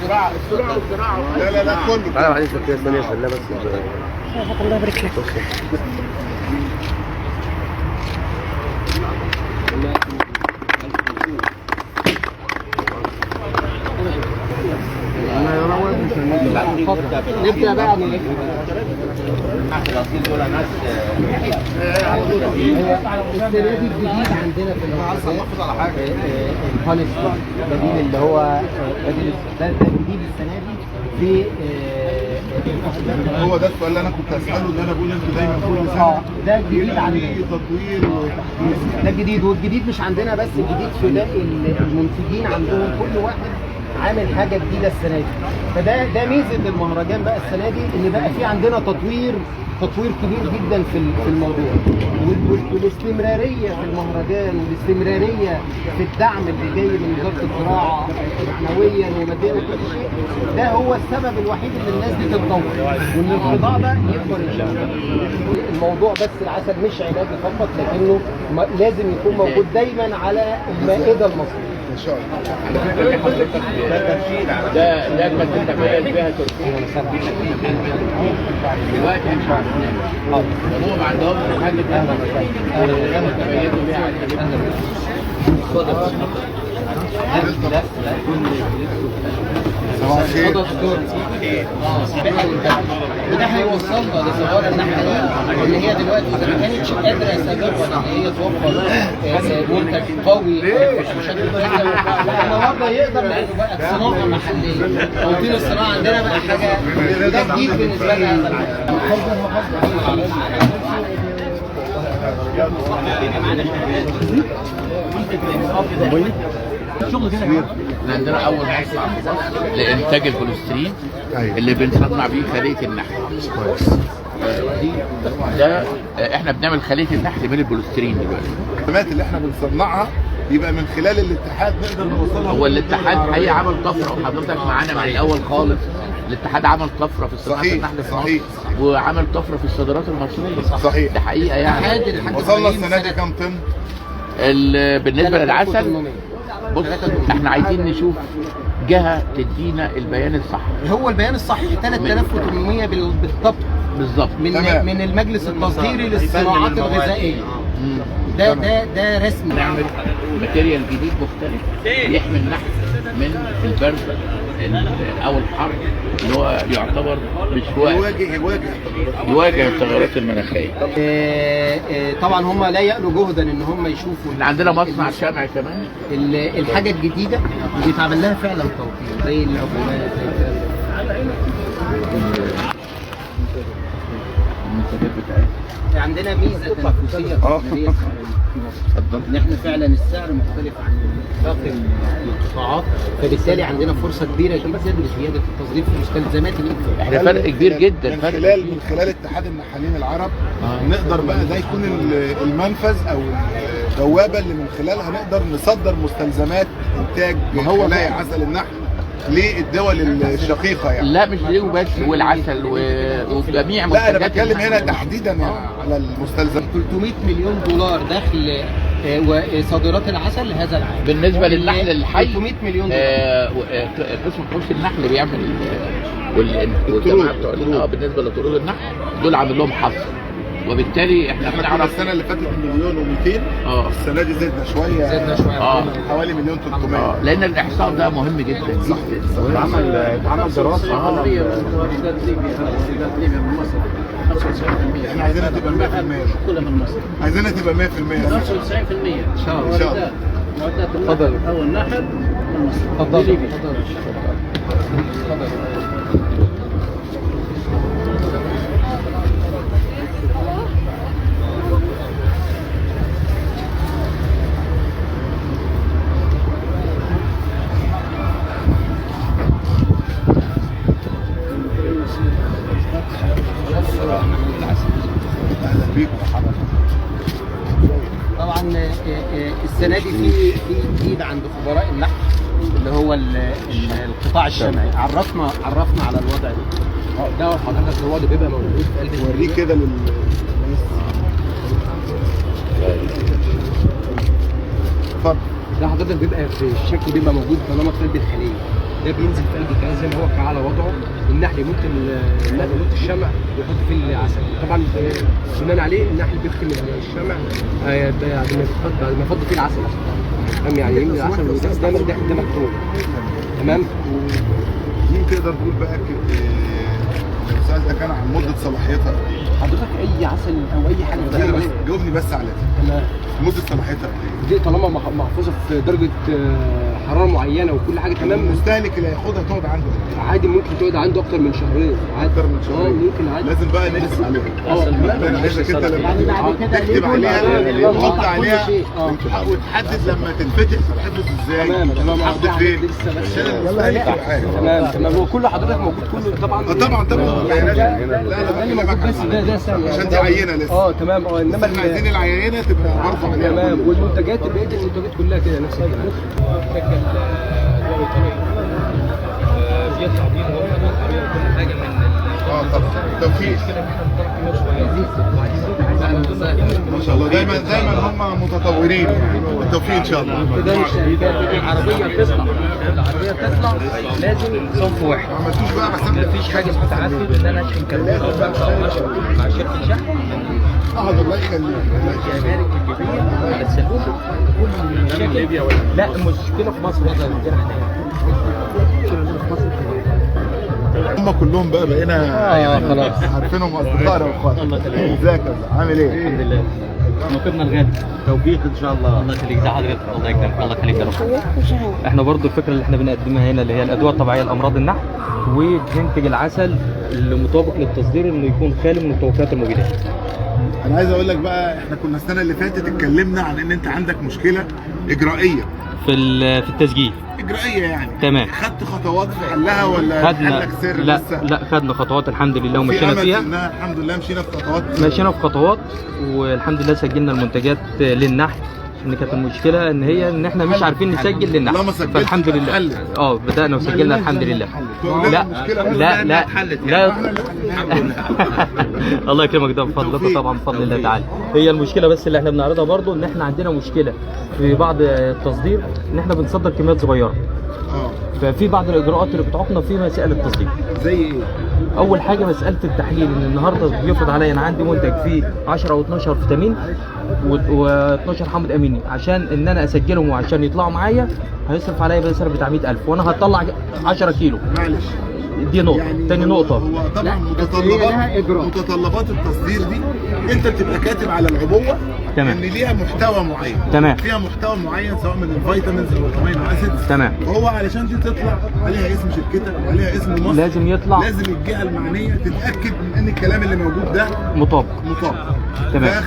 الزراعة والزراعة. لا لا لا كله. تعالى بعد اذنك كده ثانية خليها بس. الله يبارك لك. نبدا بقى السنة دي الجديد عندنا في الهانس بديل اللي هو بديل ده الجديد السنة دي في هو ده السؤال اللي انا كنت اساله، ان انا بقول انتوا دايما كل سنة ده الجديد عندنا تطوير وتحديث. ده الجديد، والجديد مش عندنا بس، الجديد في باقي المنتجين عندهم كل واحد عامل حاجة جديدة السنة دي. فده ده ميزة المهرجان بقى السنة دي، ان بقى في عندنا تطوير كبير جدا في الموضوع، والاستمرارية في المهرجان والاستمرارية في الدعم اللي جاي من وزارة الزراعة معنويا وماديا وكل شيء. ده هو السبب الوحيد ان الناس دي تتطور وان القطاع ده يكبر ان شاء الله. الموضوع بس العسل مش علاجي فقط، لكنه لازم يكون موجود دايما على المائدة المصرية. ان شاء الله. ده كانت تتميز بها تركيا دلوقتي احنا هم ما عندهمش حاجة يتميزوا بيها عن. صباح الخير. وده هيوصلنا لصغار النحل ان هي دلوقتي اذا ما كانتش قادرة سابقا ان هي توفر منتج قوي بشكل كويس، النهارده يقدر لانه بقت صناعة محليه. توطين الصناعة عندنا بقى حاجة ده جديد بالنسبة لنا هذا العام. عندنا اول مصنع في مصر لانتاج البوليسترين اللي بنصنع بيه خليه النحل. كويس. ده احنا بنعمل خليه النحل من البوليسترين دلوقتي. الخدمات اللي احنا بنصنعها يبقى من خلال الاتحاد نقدر نوصلها. هو الاتحاد حقيقي عمل طفرة، وحضرتك معانا من الاول خالص. الاتحاد عمل طفرة في صناعة النحل في مصر، وعمل طفرة في الصادرات المصرية. صحيح، ده حقيقة يعني. وصلنا السنة دي كام طن؟ بالنسبة للعسل، بص احنا عايزين نشوف جهة تدينا البيان الصح. هو البيان الصحيح 3800 بالضبط. بالظبط من المجلس التصديري للصناعات الغذائية. ده ده ده رسمي. نعمل material جديد مختلف يحمي النحل من البرد او الحر اللي هو يعتبر مش يواجه التغيرات المناخية. طبعا هم لا يألوا جهدا ان هم يشوفوا. احنا عندنا مصنع شمع كمان، الحاجة الجديدة بيتعمل لها فعلا توطين زي العقوبات زي الكلام ده. المنتجات بتاعتنا عندنا ميزة تنافسية في مصر، ان احنا فعلا السعر مختلف عن باقي القطاعات، فبالتالي عندنا فرصة كبيرة جدا لزيادة التصدير في مستلزمات الانتاج. احنا فرق كبير جدا. من خلال اتحاد النحالين العرب نقدر بقى ده يكون المنفذ او البوابة اللي من خلالها نقدر نصدر مستلزمات انتاج خلايا عسل النحل للدول الشقيقة يعني. لا مش ليه بس، والعسل وجميع منتجات. لا انا بتكلم هنا تحديدا يعني على المستلزم. 300 مليون دولار دخل وصادرات العسل هذا العام. بالنسبة للنحل الحي 300 مليون دولار. قسم حوش النحل بيعمل والجماعة بتوع بالنسبة لطرود النحل دول عامل لهم حصر، وبالتالي احنا بنعرف السنة اللي فاتت 1,200,000، السنة دي زدنا شوية، حوالي 1,300,000. لان الاحصاء ده مهم جدا. صح. اتعمل دراسة. احنا عايزينها تبقى 100%. كلها من مصر. عايزينها تبقى 100%. 95% ان شاء الله. ان شاء الله. اتفضل. اول نحل من مصر. اتفضل اتفضل. طبعا السنة دي في جديد عند خبراء النحل اللي هو القطاع الشمعي. عرفنا على الوضع ده. ده حضرتك هو اللي بيبقى موجود في قلب. وريه كده للناس. اتفضل. ده حضرتك بيبقى في الشكل بيبقى موجود طالما في قلب الخلية، ده بينزل في قلب الخلية زي ما هو على وضعه. النحل يموت، النحل يموت الشمع ويحط فيه العسل. طبعا بناء عليه النحل بيدخل الشمع بعد ما يفضي فيه العسل، تمام؟ يعني يملي العسل وده ده مكتوم، تمام؟ دي تقدر تقول بقى لو سالتك انا عن مده صلاحيتها حضرتك اي عسل او اي حاجة بس جاوبني بس على دي. تمام. مده صلاحيتها دي طالما محفوظة في درجه حرارة معينة وكل حاجة تمام، المستهلك اللي هياخدها تقعد عنده عادي، ممكن تقعد عنده اكتر من شهرين عادي. اكتر من شهرين ممكن عادي. لازم بقى نكتب عليها. انا عايزك انت لما تكتب عليها تحط عليها وتحدد لما تتفتح تتحفظ ازاي، تتحط فين، عشان المستهلك يبقى عارف. تمام تمام. هو كل حضرتك موجود كله طبعا. طبعا طبعا. لا لا موجود، بس ده سنة عشان دي عينه لسه. تمام. انما احنا عايزين العينة تبقى برضه عليها. تمام. والمنتجات بقية المنتجات كلها كده نفس الكلام. شكل دواء طبيعي بيطلع بيه وكل حاجة من طبعا توفيق ما شاء الله. دايما دايما هم متطورين. بالتوفيق ان شاء الله. العربية تطلع، العربية تطلع لازم صنف واحد. ما عملتوش بقى بس مفيش حاجة اسمها تعدد ان انا اشحن كرتون او 5 او 10 مع شركة شحن. الله يخليك. الجمارك الجبيه على السلوك كل ليبيا ولا لا المشكلة في مصر عندنا احنا. هم كلهم بقى بقينا خلاص عارفينهم اصدقائنا واخواتنا. ازيك يا عامل ايه؟ الحمد لله. موقفنا الغالي توفيق ان شاء الله. الله يخليك. ده حضرتك الله يكرمك. الله يخليك يا رب. احنا برضو الفكرة اللي احنا بنقدمها هنا اللي هي الادوية الطبيعية لامراض النحل، وبننتج العسل اللي مطابق للتصدير انه يكون خالي من متوفيات المبيدات. انا عايز اقول لك بقى احنا كنا السنة اللي فاتت اتكلمنا عن ان انت عندك مشكلة اجرائيه في التسجيل. اجرائيه يعني. تمام. خدت خطوات في حلها ولا حلك سر؟ لا لسه؟ لا خدنا خطوات الحمد لله ومشينا فيها. الحمد لله مشينا في خطوات، مشينا في خطوات والحمد لله سجلنا المنتجات للنحل. ان كانت المشكلة ان هي ان احنا مش عارفين نسجل للنحل، فالحمد لله بدانا وسجلنا الحمد لله. لا لا لا لا الله يكرمك، ده بفضلكم طبعا بفضل الله تعالى. هي المشكلة بس اللي احنا بنعرضها برضو ان احنا عندنا مشكلة في بعض التصدير ان احنا بنصدر كميات صغيرة. ففي بعض الاجراءات اللي بتعوقنا في مسائل التصدير. زي ايه؟ اول حاجة مسالة التحليل، ان النهارده بيفرض عليا انا عندي منتج فيه 10 او 12 فيتامين و12 حامض اميني، عشان ان انا اسجلهم وعشان يطلعوا معايا هيصرف عليا مثلا بتاع 100,000 وانا هطلع 10 كيلو. معلش دي نقطة. يعني تاني نقطة، هو طبعا متطلبات التصدير دي انت بتبقى كاتب على العبوة تمام ان ليها محتوى معين. تمام. فيها محتوى معين سواء من ال vitamins او ال amino acids. تمام. فهو علشان دي تطلع عليها اسم شركتك وعليها اسم مصر لازم يطلع، لازم الجهة المعنية تتأكد من ان الكلام اللي موجود ده مطابق. مطابق. تمام.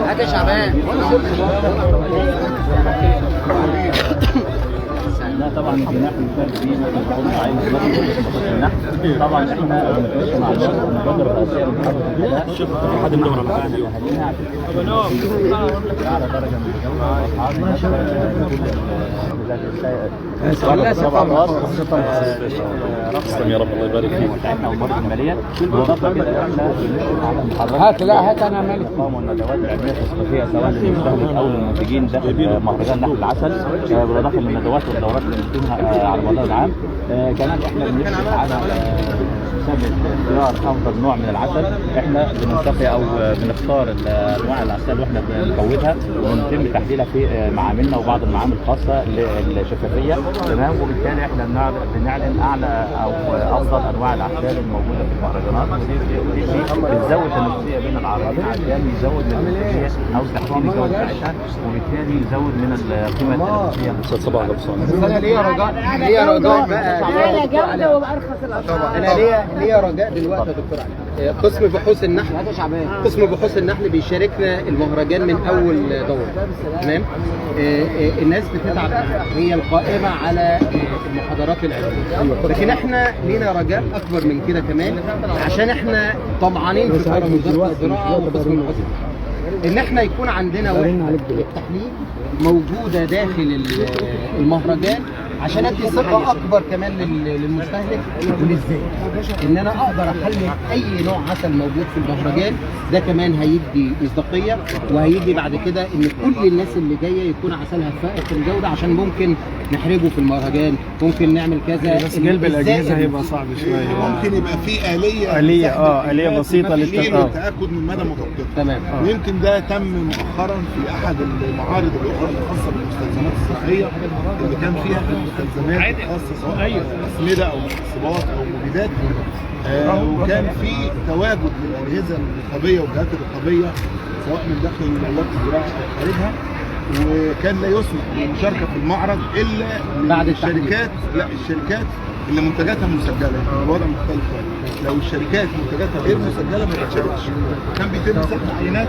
هات يا شعبان. لا طبعا الجناح النحل طبعا احنا بنتمشى مع المبادرة الرئاسية اعلى درجه من تسلم يا رب، الله يبارك فيك. هات لا هات انا مالك. والندوات العلمية التثقيفيه سواء للمستهلك او للمنتجين داخل مهرجان نحل العسل، بالاضافة للندوات والدورات اللي بنقيمها على مدار العام. كمان احنا بنشرف على مسابقة اختيار افضل نوع من العسل. احنا بننتقي او بنختار انواع العسل واحنا بنكودها ونتم تحليلها في معاملنا وبعض المعامل الخاصة للشفافيه. تمام. وبالتالي احنا بنعلن اعلى او افضل انواع الاعسال الموجودة في المهرجانات، ودي بتزود التنافسية بين العربيين عشان يزود من التنافسية او تحسين الجودة بتاعتها، وبالتالي يزود من القيمة التنافسية. استاذ صباح. انا ليا رجاء، ليا رجاء بقى اعلى جوده وبارخص الاسعار. انا ليا ليا رجاء دلوقتي يا دكتور علي. قسم بحوث النحل، قسم بحوث النحل بيشاركنا المهرجان من اول دوره، تمام؟ الناس بتتعب، هي القائمة على المحاضرات العلمية، لكن احنا لينا رجاء اكبر من كده كمان، عشان احنا طمعانين في قرار وزارة الزراعة وقسم بحوث النحل، ان احنا يكون عندنا وحده للتحليل موجودة داخل المهرجان، عشان ادي ثقة اكبر كمان للمستهلك وللزائر، ان انا اقدر احلل اي نوع عسل موجود في المهرجان ده. كمان هيدي مصداقية، وهيدي بعد كده ان كل الناس اللي جاية يكون عسلها فائق الجودة، عشان ممكن نحرجه في المهرجان، ممكن نعمل كذا. بس جلب الاجهزة هيبقى صعب شوية. ممكن يبقى في آلية آلية بسيطة للتاكد من مدى مطابقتها. تمام. ويمكن ده تم مؤخرا في احد المعارض الاخرى الخاصة بالمستلزمات الصحية، اللي كان فيها المستلزمات الخاصة سواء اسمده او مخصبات او مبيدات، وكان في تواجد للاجهزة الرقابية والجهات الرقابية سواء من داخل وزارة الزراعة او خارجها، وكان لا يسمح بالمشاركة في المعرض الا بعد الشركات، لا الشركات اللي منتجاتها مسجله، يعني الوضع مختلف شوية. لو الشركات منتجاتها غير مسجله ما بتشاركش. كان بيتم سحب عينات.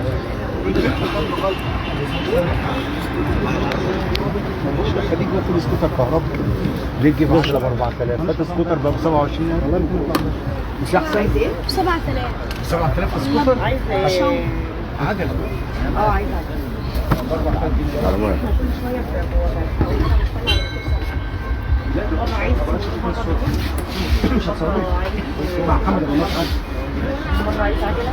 خليك ناخد سكوتر كهرباء. ليه تجيب 10 ب 4000؟ هات سكوتر ب 27000 مش احسن؟ عايز ايه؟ ب 7000. 7000 سكوتر؟ عايز ايه؟ عجله. عايز عجله. مش هتصوري مع محمد. عايز عجله.